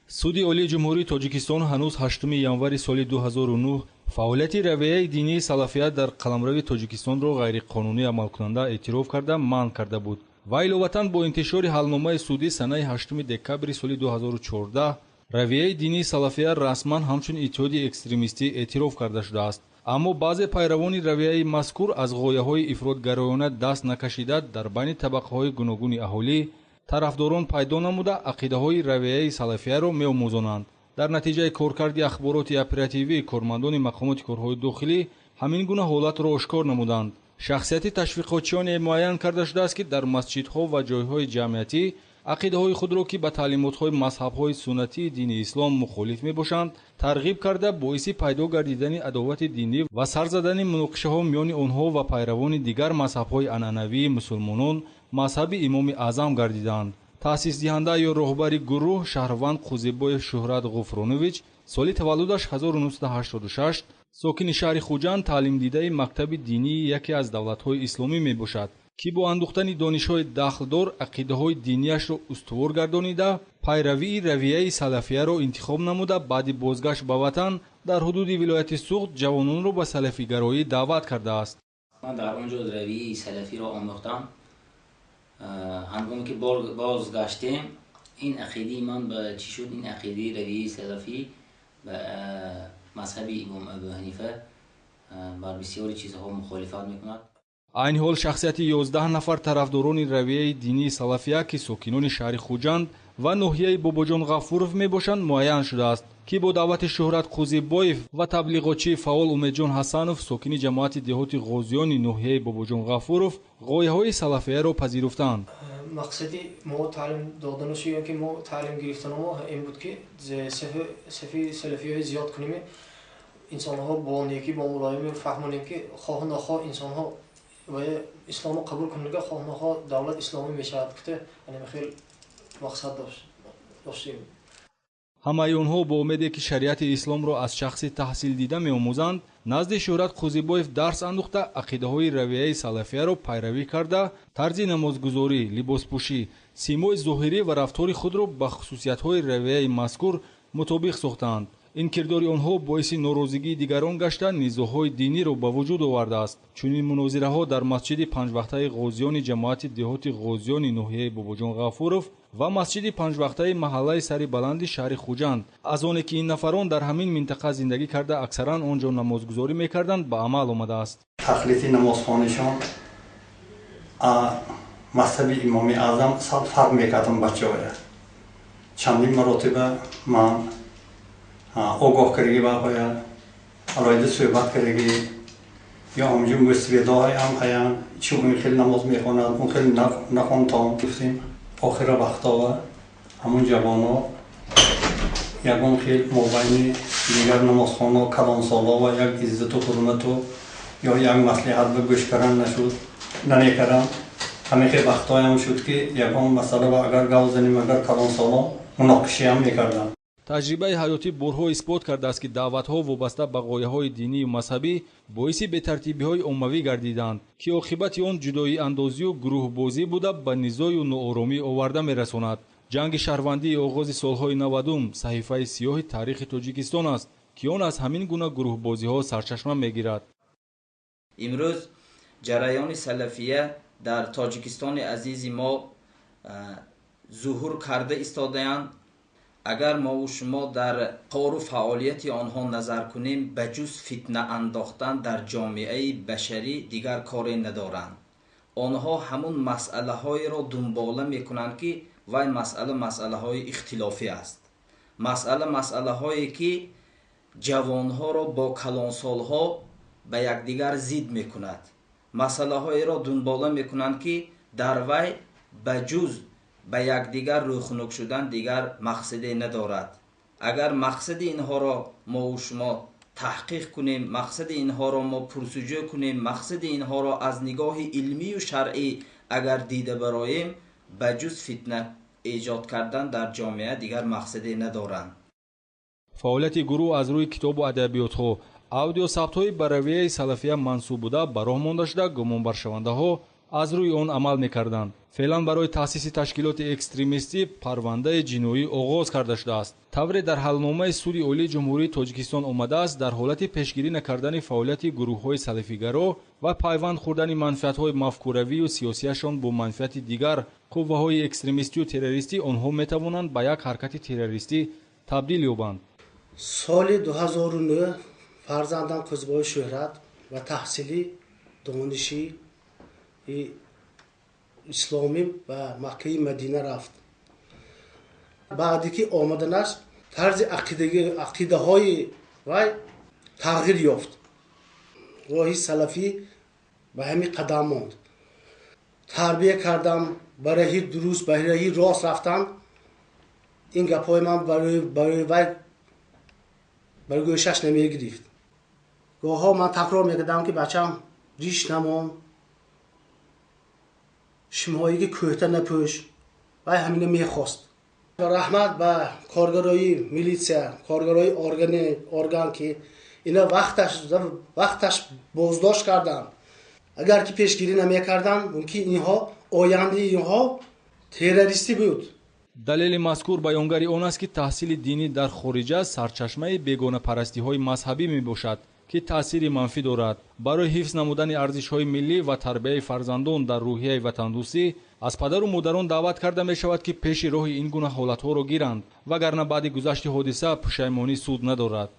Суди Олии Ҷумҳурии Тоҷикистон ҳанӯз 8 январи соли 2009 фаъолияти равияи динии салафият дар қаламрави Тоҷикистонро ғайриқонунӣ амалкунанда эътироф карда, манъ карда буд ва иловатан бо интишори ҳалномаи судӣ санаи 8 декабри соли 2014 равияи динии салафия расман ҳамчун иттиҳоди экстремистӣ эътироф карда шудааст. Аммо баъзе пайравони равияи мазкур аз ғояҳои ифротгароёна даст накашида, дар байни табақаҳои гуногуни аҳолӣ тарафдорон пайдо намуда, ақидаҳои равияи салафияро меомӯзонанд. Дар натиҷаи коркарди ахбороти оперативӣ кормандони мақомоти корҳои дохилӣ ҳамин гуна ҳолатро ошкор намуданд. Шахсияти ташвиқотчиёне муайян карда шудааст, ки дар масҷидҳо ва ҷойҳои ҷамъиятӣ ақидаҳои худро, ки ба таълимотҳои мазҳабҳои суннатии дини ислом мухолиф мебошанд, тарғиб карда, боиси пайдо гардидани адовати динӣ ва сар задани муноқишаҳо миёни онҳо ва пайравони дигар мазҳабҳои анъанавии мусулмонон, мазҳаби Имоми Аъзам гардиданд. Таъсисдиҳанда ё роҳбари гурӯҳ шаҳрванд Қузибоев Шуҳрат Ғуфронович, соли таваллудаш 1986, сокини шаҳри Хуҷанд, таълимдидаи мактаби динии яке аз давлатҳои исломӣ мебошад, ки бо андӯхтани донишҳои дахлдор ақидаҳои динияшро устувор гардонида, пайравии равияи салафияро интихоб намуда, баъди бозгашт ба ватан дар ҳудуди вилояти Суғд ҷавононро ба салафигароӣ даъват кардааст. Ман дар он ҷо равияи салафиро омӯхтам. Ҳангоме ки бозгаштем, ин ақидаи ман ба чӣ шуд? Ин ақидаи равияи салафӣ ба мазҳаби Имом Абу Ҳанифа бар бисёри чизҳо мухолифат мекунад. Айни ҳол шахсияти 11 нафар тарафдорони равияи динии салафия, ки сокинони шаҳри Хуҷанд ва ноҳияи Бобоҷон Ғафуров мебошанд, муайян шудааст, ки бо даъвати Шуҳрат Қузибоев ва таблиғотчии фаъол Умедҷон Ҳасанов, сокини ҷамоати деҳоти Ғозиёни ноҳияи Бобоҷон Ғафуров, ғояҳои салафияро пазируфтаанд. Мақсади мо таълим доданашу ё ки мо таълим гирифтанамо ин буд, ки сафи салафиҳои зиёд кунем, инсонҳо бо некӣ, бо мулоимӣ фаҳмонем, ки хоҳу нохоҳ инсонҳо ва исломро қабул кунага, хоҳу нохоҳ давлат исломӣ мешавад, гуфта хел мақсад доштем. Ҳамаи онҳо бо умеде, ки шариати исломро аз шахси таҳсилдида меомӯзанд, назди Шуҳрат Қузибоев дарс андӯхта, ақидаҳои равияи салафияро пайравӣ карда, тарзи намозгузорӣ, либоспӯшӣ, симои зоҳирӣ ва рафтори худро ба хусусиятҳои равияи мазкур мутобиқ сохтаанд. Ин кирдори онҳо боиси норозигии дигарон гашта, низоъҳои диниро ба вуҷуд овардааст. Чунин мунозираҳо дар масҷиди панҷвақтаи Ғозиёни ҷамоати деҳоти Ғозиёни ноҳияи Бобоҷон Ғафуров ва масҷиди панҷвақтаи маҳаллаи Сари Баланди шаҳри Хуҷанд, аз оне ки ин нафарон дар ҳамин минтақа зиндагӣ карда, аксаран он ҷо намозгузорӣ мекарданд, ба амал омадааст. Тақлиди намозхонишон мазҳаби Имоми Аъзам фарқ мекардам. Бачаҳоя чандин маротиба ман огоҳ кардагӣ, баҳоя алоҳида суҳбат кардагӣ ё ҳамҷо мӯсведоҳаям ҳаян, чӣ он хел намоз мехонад, он хел нахонтон гуфтем. Охира вақтова ҳамун ҷавоно ягон хел мобайни дигар намозхоно, калонсолова як иззату ҳурмату ё як маслиҳат ба гӯш кардан нашуд, намекардам. Ҳамин хел вақтҳоям шуд, ки ягон масъала агар гав занем, агар калонсоло муноқишаам мекардам. Таҷрибаи ҳаётӣ борҳо исбот кардааст, ки даъватҳо вобаста ба ғояҳои динию мазҳабӣ боиси бетартибиҳои оммавӣ гардиданд, ки оқибати он ҷудоиандозию гурӯҳбозӣ буда, ба низою нооромӣ оварда мерасонад. Ҷанги шаҳрвандии оғози солҳои 90-ум саҳифаи сиёҳи таърихи Тоҷикистон аст, ки он аз ҳамин гуна гурӯҳбозиҳо сарчашма мегирад. Имрӯз ҷараёни салафия дар Тоҷикистони азизи мо зуҳур карда истодаянд. Агар мову шумо дар кору фаъолияти онҳо назар кунем, ба ҷуз фитна андохтан дар ҷомеаи башарӣ дигар коре надоранд. Онҳо ҳамун масъалаҳоеро дунбола мекунанд, ки вай масъала масъалаҳои ихтилофӣ аст, масъала масъалаҳое ки ҷавонҳоро бо калонсолҳо ба якдигар зид мекунад, масъалаҳоеро дунбола мекунанд, ки дар вай ба ҷуз ба якдигар рӯхунук шудан дигар мақсаде надорад. Агар мақсади инҳоро мову шумо таҳқиқ кунем, мақсади инҳоро мо пурсуҷӯ кунем, мақсади инҳоро аз нигоҳи илмию шаръӣ агар дида бароем, ба ҷуз фитна эҷод кардан дар ҷомеа дигар мақсаде надоранд. Фаъолияти гурӯҳ аз рӯи китобу адабиётҳо, аудиосабтҳои ба равияи салафия мансуб буда ба роҳ монда шуда, гумонбаршавандаҳо аз рӯи он амал мекарданд. Феълан барои таъсиси ташкилоти экстремистӣ парвандаи ҷиноӣ оғоз карда шудааст. Тавре дар ҳалномаи Суди Олии Ҷумҳурии Тоҷикистон омадааст, дар ҳолати пешгирӣ накардани фаъолияти гурӯҳҳои салафигаро ва пайванд хӯрдани манфиатҳои мафкуравию сиёсияшон бо манфиати дигар қувваҳои экстремистию террористӣ, онҳо метавонанд ба як ҳаракати террористӣ табдил ёбанд. Соли 2009 фарзандам Қӯзибои Шӯҳрат ва таҳсили дониши исломӣ ба Маккаи Мадина рафт. Баъде ки омаданаш тарзи ақидаҳои вай тағйир ёфт. Роҳи салафӣ ба ҳамин қадам монд. Тарбия кардам, ба раҳи дуруст, ба раҳи рост рафтам. Ин гапҳои ман барои вай бар гӯшаш намегирифт. Гоҳҳо ман такрор мекардам, ки бачам, риш намон, шимҳоиги кӯҳта напӯш. Вай ҳамина мехост. Раҳмат ба коргарои милитсия, коргарои орган, ки ина вақташ боздошт карданд. Агар ки пешгирӣ намекарданд, мумкин инҳо ояндаи инҳо террористӣ буд. Далели мазкур баёнгари он аст, ки таҳсили динӣ дар хориҷа сарчашмаи бегонапарастиҳои мазҳабӣ мебошад, ки таъсири манфӣ дорад. Барои ҳифз намудани арзишҳои миллӣ ва тарбияи фарзандон дар рӯҳияи ватандӯстӣ аз падару модарон даъват карда мешавад, ки пеши роҳи ин гуна ҳолатҳоро гиранд, вагарна баъди гузашти ҳодиса пушаймонӣ суд надорад.